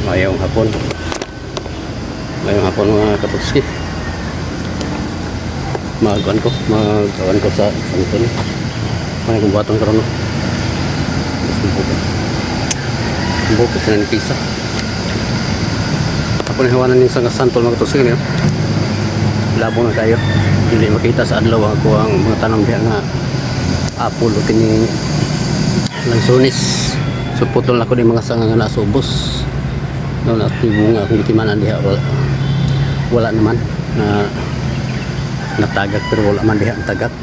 Mayong hapon. Mayong hapon, mga katutski. Magawan ko sa santol. May kong buhaton karon, no. Mas bukid. Bukid na ni Pisa. Ako na hiwanan yung sa santol, mga katutski, niyo. Labo na kayo. Dili makita sa adlaw ang ako ang mga tanom diha nga apple o kining langsunis. So putol na ko ni mga sanga nga nasa ubos. No, na bunga akong gitimanan diha, wala, wala naman na natagak, pero wala man diha ang tagak.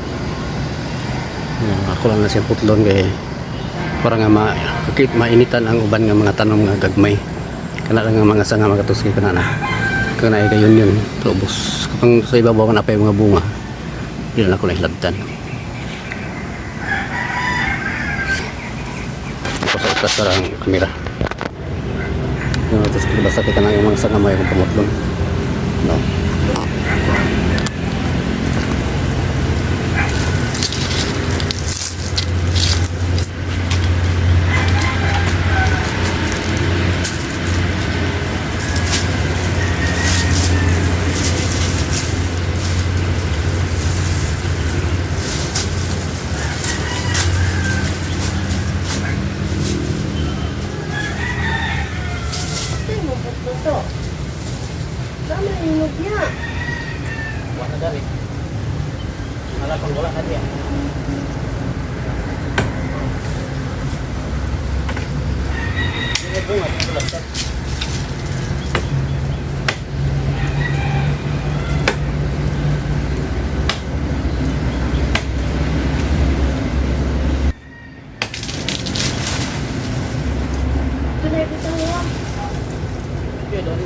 Ako lang na siya putlon kay para nga ma kit mainitan ang uban nga mga tanom nga gagmay. Kana lang nga mga sanga, mga katuski, kana na. Kana ay kayon yun sa ubos. Kapag sa ibabaw na pa yung mga bunga, di na ako nahilabtan. Ako sa itas ang kamera. No, tapos basta kita na yung mga sanga may akong pamutlon. No. Ay, mabot na to. Tama, inog niya. Wala dali. Wala kung wala ka diya. Bunga, bunga, bunga. Ito na ibutang mo. Okay, doon.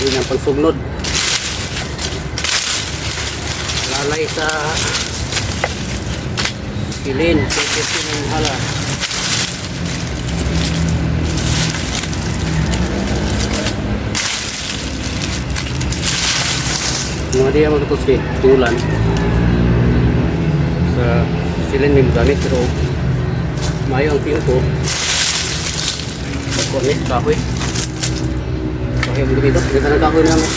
Yun ang pagsugnod. Lalay sa kilin, 250 ng hala. Mga diya mga katuski, tulan. Sa silin may gamit pero mayo ang tiyo ko. Ako ni kahoy. Kahoy ang dito. Dito na kahoy namin.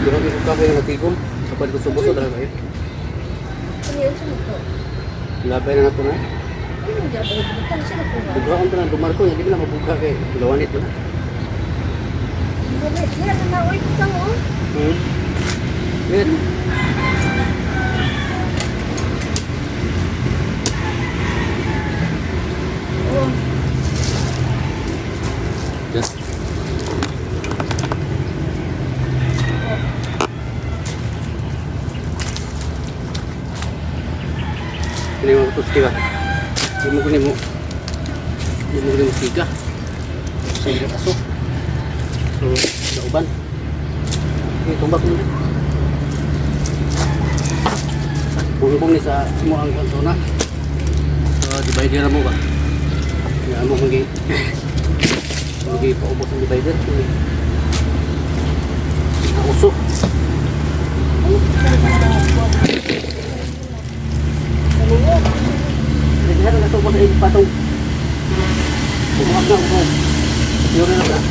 Pero yung kahoy na natigom. Sa pwede ko subuso talaga eh. Ano yun sa ito? Labay na nato na. Ano yung diyan? Butang sila ko ba? Bugaon pa na dumarko. Hindi na mabuga kay lawanit na. Dili, diyan na na. Uy, butang oh. Good. Oh. Yes. Ini mo tuski ba? Di mo kunin mo. Di mo kunin mo siga. Siga aso. So, nauban. Ini tumbak mo na. Bumbong ni sa mo ang konsona. So, divider mo ba? Ya, mo kung gi hindi pa ubos ang divider. Nauso. Hindi na nasa ubos ay patong. Bumuhag na ako. Yun na lang.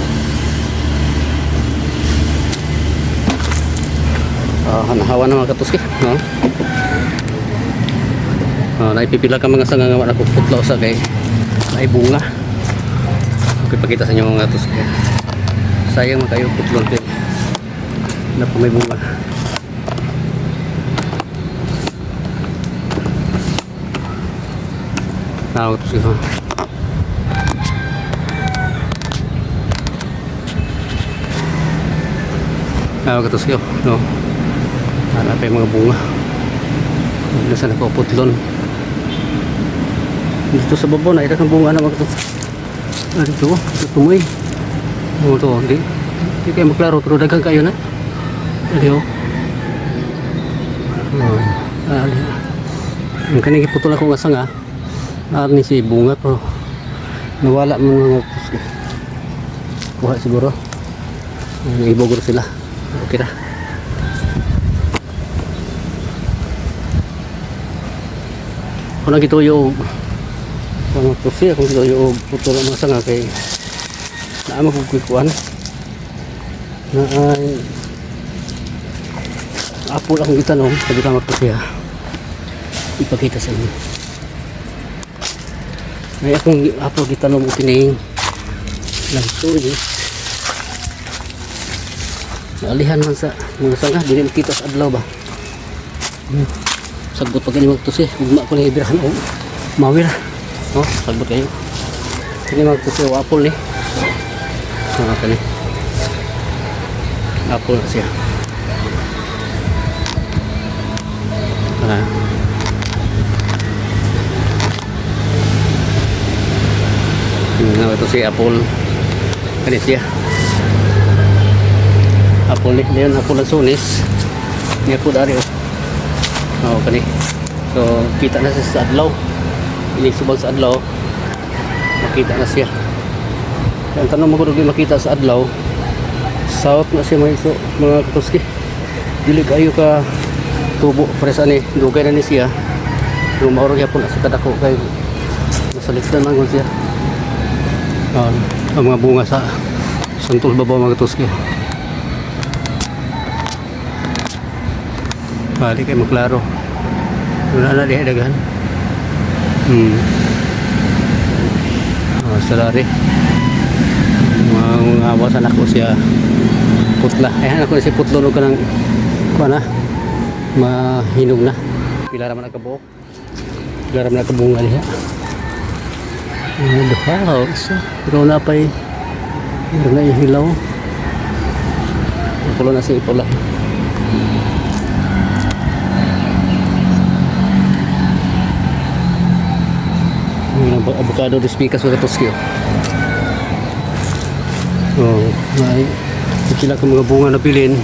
Ah, nahawa na mga katuski, no? Ah, naipipila ka mga sanga nga wala ko putlaw sa kay ay bunga. Okay, pakita sa inyo mga katuski. Sayang man kayo putlon kay na pa may bunga. Ah, katuski ha. Ah, katuski, no? Hanap pa yung mga bunga. Nasa nakaputlon. Dito sa baba, nakita kang bunga na mga katuski. Ah, dito, dito tumoy. Oo, to, hindi. Hindi kayo maklaro, pero daghan kayo na. Ali, oh. Oh, ali. Ang kaning giputol ako nga sanga. Arni si bunga, pero nawala mo mga katuski. Kuha siguro. Ang ibogor sila. Okay ra. Kung nagituyo og mga tusi, akong gituyo og putol ang mga sanga kay naa magkukuan na ay apple akong gitanom sabi ka magtusi ha, ipakita sa inyo may akong apple gitanom og kining langsunis. Naalihan man sa mga sanga, dili makita sa adlaw ba. Sagbot pag ini magtusi, ugma ko ni ibirahan og mawir. No, sagbot kayo. Kini magtusi o apple ni. Mga kani. Apple na siya. Ah. Nga ito si apple. Kani siya. Apple ni, dayon apple ang sunis. Niya po dari oh. Oo, kani. So, kita na siya sa adlaw. Inig subag sa adlaw. Makita na siya. Kaya ang tanong mo kung makita sa adlaw, south na siya mga iso, mga katuski. Dili kayo ka tubo presa ni dugay na ni siya. Pero mauro gyapon na sa kadako kay masalikdan man gud siya. Ah, ang mga bunga sa santol babaw mga katuski. Bali kay maklaro. Wala na diha daghan. Oh, salari. Mga awasan ako siya putla. Ayan ako na si putlo no kanang kuha na. Mahinog na. Pila ra man ang kabuok. Pila ra man ang kabunga diha. Duha, o isa. Pero na pa'y meron na ihilaw. Pulo na si pula. Yung avocado de spikas mga katuski, oh. Oh, ay sila ka mga bunga na bilin,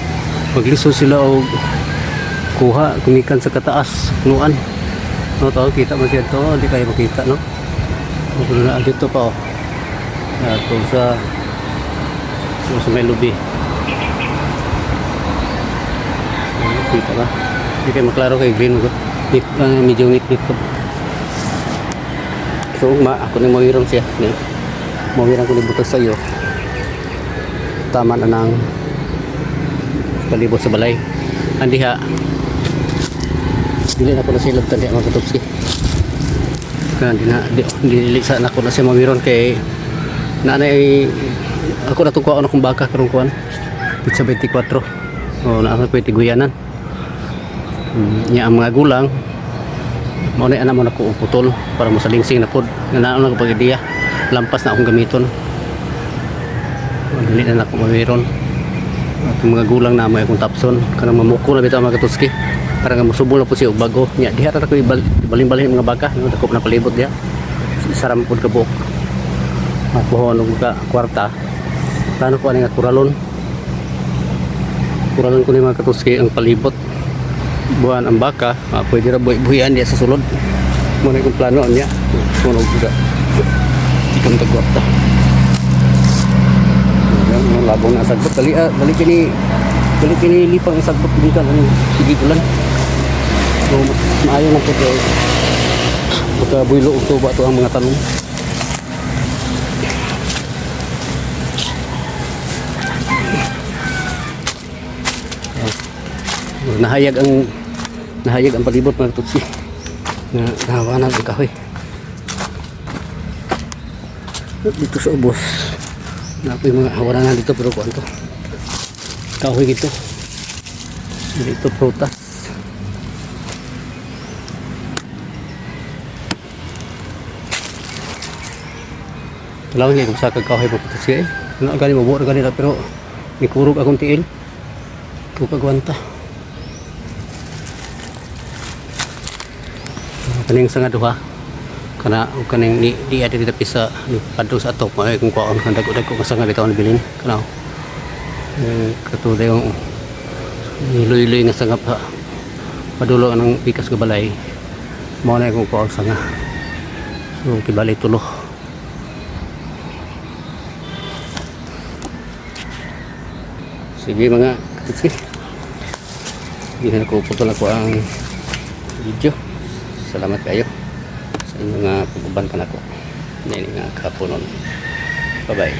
maglisod sila og kuha kumikan sa kataas nuan. No to, kita man siya to, hindi kayo makita, no. Pero na dito pa, oh. Ato sa may lubi. Oh, kita ba? Hindi kayo maklaro kay green ko. Nit, medyo ngit-ngit ko. So, ma, ako ni mawirong siya. Ni. Mawirang ko ni butag sa iyo. Tama na ng palibot sa balay. Andi ha. Dili na ko na sila tandi mga katupsi. Kaya di na di, dili sa nako na siya mawiron kay nanay ako na kuha akong baka karong kuan. Pizza 24. O na ako pwede guyanan. Nya ang mga gulang mao na ana mo na ko putol para mo salingsing na pod. Nga naon na ko pag ideya. Lampas na akong gamiton. Dili na nako mawiron. At yung mga gulang na may akong tapson kanang mamuko na bitaw, mga katuski, para nga mosubol na po siya og bago. Nya diha ra ko ibalin-balin mga baka, no, dako na palibot diha. Saram pud ka buok makuha og ka kwarta. Plano ko ani nga kuralon, kuralon ko ni, mga katuski, ang palibot buwan ang baka, pwede ra buhi-buhian diha sa sulod. Mo na akong plano niya sunog ka ikam tag kwarta. Ayan, ang labong na sagbot. Dali, dali kini, dali kini lipang ang sagbot gikan ang sige ulan. So, mas maayo na po kay baka buylo og tuba to ang mga tanom. Oh. Nahayag ang palibot, mga tutsi. Na nahawanan ang kahoy. Dito sa ubos. Na yung mga hawaranan dito pero kuan to. Kahoy dito. Dito prutas. Kailangan niya kung sa kag kahoy mo putos eh. Ano gani mo buo gani na pero nikurog akong tiil. Ko kagwanta. Kaning sa nga duha kana ug kaning ni di ada dito sa ni padung sa atop ay kung kuan kan dagko-dagko nga sanga bitaw bilin kana, eh, katulad yung niluy-luy nga sanga pa padulo ang pikas nga balay mao na kung kuan sanga. So kibali tulo. Sige, mga katitsi, hindi na ko putol ako ang video. Salamat kayo sa inyong pag-uban kanako. Nini nga kapunon. Bye bye.